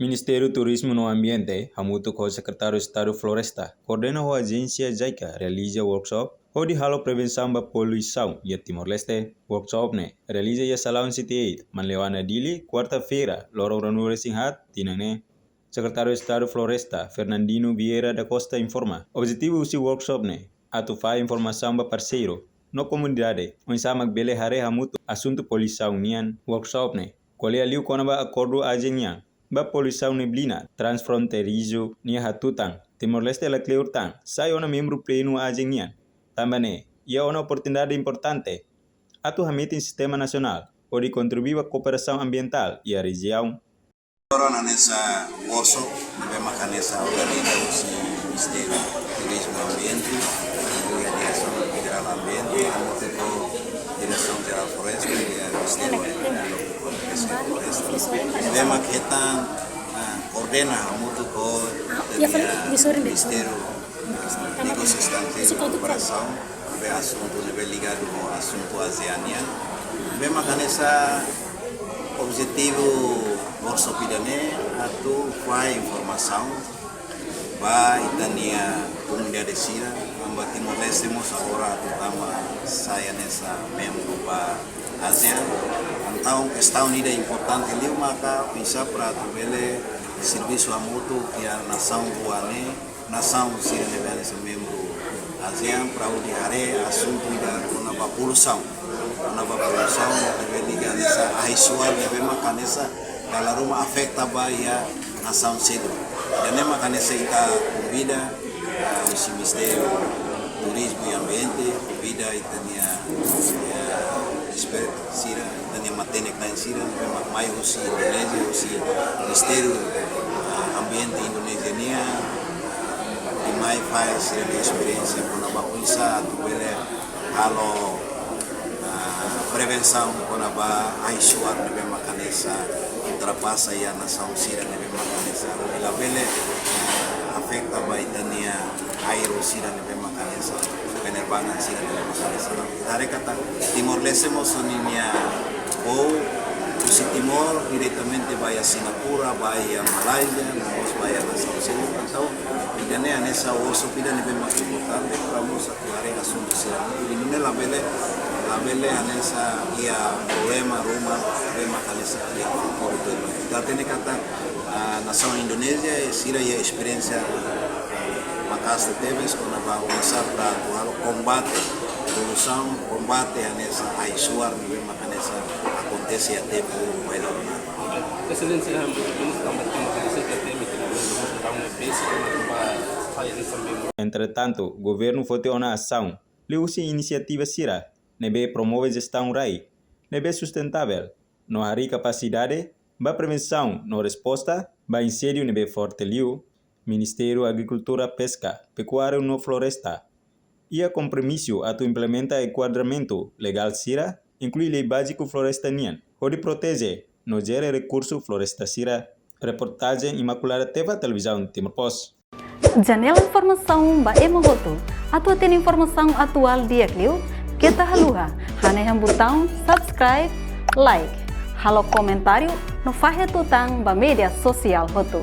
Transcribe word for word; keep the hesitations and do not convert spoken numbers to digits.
Ministériu Turizmu no Ambiente, hamutuk ho Sekretáriu Estadu Floresta, koordena ho ajénsia JICA realiza workshop hodi halo prevensaun ba poluisaun iha Timor-Leste. Workshop ne'e realiza iha Salaun City eight, Manleuana, Dili, kuarta-feira, loron ruanulu-resin-haat, tinan ne'e. Sekretáriu Estadu Floresta, Fernandino Vieira da Costa, informa, objetivu husi workshop ne'e atu fahe informasaun ba parseiru no komunidade, oinsá mak bele haree hamutuk asuntu poluisaun nian. Workshop ne'e ko'alia liu kona-ba akordu ASEAN nian ba poluisaun neblina transfronteirizu nia hatutan, Timor-Leste la kleur tan sai ona membru plenu ASEAN nian. Tanba ne'e, iha ona oportunidade importante atu hametin sistema nasionál hodi kontribui ba kooperasaun ambientál iha rejiaun. Agora hanesan workshop ne'ebé mak hanesan organiza husi Ministériu Turizmu no Ambiente, iha Diresaun Federál Ambiente, hamutuk ho Diresaun Jerál Floresta, iha Ministériu Floresta. Ne'ebé mak hetan, ah, koordena hamutuk ho, ah, iha, iha Ministériu Negósius Estranjeirus no Kooperasaun, ne'ebé asuntu ne'ebé ligadu ho asuntu ASEAN nian. Ne'ebé mak hanesan objetivu workshop ida-ne'e atu fahe informasaun ba ita-nia komunidade sira, tanba Timor-Leste mós agora atu tama sai hanesan membru ba ASEAN. Entaun kestaun ida importante liu maka oinsá para atu bele servisu hamutuk iha nasaun rua ne'e, nasaun sira ne'ebé hanesan membru ASEAN, para hodi haree asuntu ida kona-ba poluisaun. Kona-ba poluisaun ne'ebé liga hanesan ahi-suar ne'ebé mak hanesan dala ruma afeta ba iha nasaun seluk. Ida-ne'e mak hanesan ita konvida, ah, husi Ministériu Turizmu i Ambiente, konvida ita-nia, eh, expert sira, ita-nia matenek-na'in sira, ne'ebé mak mai husi Indonézia, husi Ministériu, ah, Ambiente Indonézia nian, hodi mai fahe sira-nia esperiénsia kona-ba oinsá atu bele halo, ah, prevensaun kona-ba ahi-suar ne'ebé mak hanesan ultrapasa iha nasaun sira ne'ebé mak hanesan labele, ah, afeta ba ita-nia ai-ró sira ne'ebé mak hanesan, penerbangan sira ne'ebé mak hanesan. Ita haree katak Timor-Leste mós ninia voo husi Timor diretamente ba iha Singapura, ba iha Malaysia, no mós ba iha nasaun seluk. Entaun ida-ne'e hanesan workshop ida ne'ebé mak importante para mós atu haree asuntu sira. Ida-ne'e labele, labele hanesan iha problema ruma, ne'ebé mak hanesan iha futuru. Ita hatene katak, ah, nasaun Indonézia, sira iha esperiénsia maka'as tebes kona-ba oinsá para atu halo kombate poluisaun, kombate hanesan ahi-suar ne'ebé mak hanesan akontese iha tempu bainhira. Presidente, sira hambur, Entretantu, governu foti ona asaun liuhusi inisiativa sira ne'ebé promove jestaun rai ne'ebé sustentável, no harii kapasidade ba prevensaun no resposta ba inséndiu ne'ebé forte liu. Ministériu Agrikultura, Peska, Pekuária no Floresta iha kompromisu atu implementa enkuadramentu legál sira, inklui Lei Báziku Floresta nian, hodi proteje no jere rekursu floresta sira. Reportajen Imaculada Teva, Televizaun Timor Post. Janela informasaun ba ema hotu. Atu hatene informasaun atuál di'ak liu, keta haluha hanehan butaun subscribe, like, halo komentáriu no fahe tutan ba média sosiál hotu.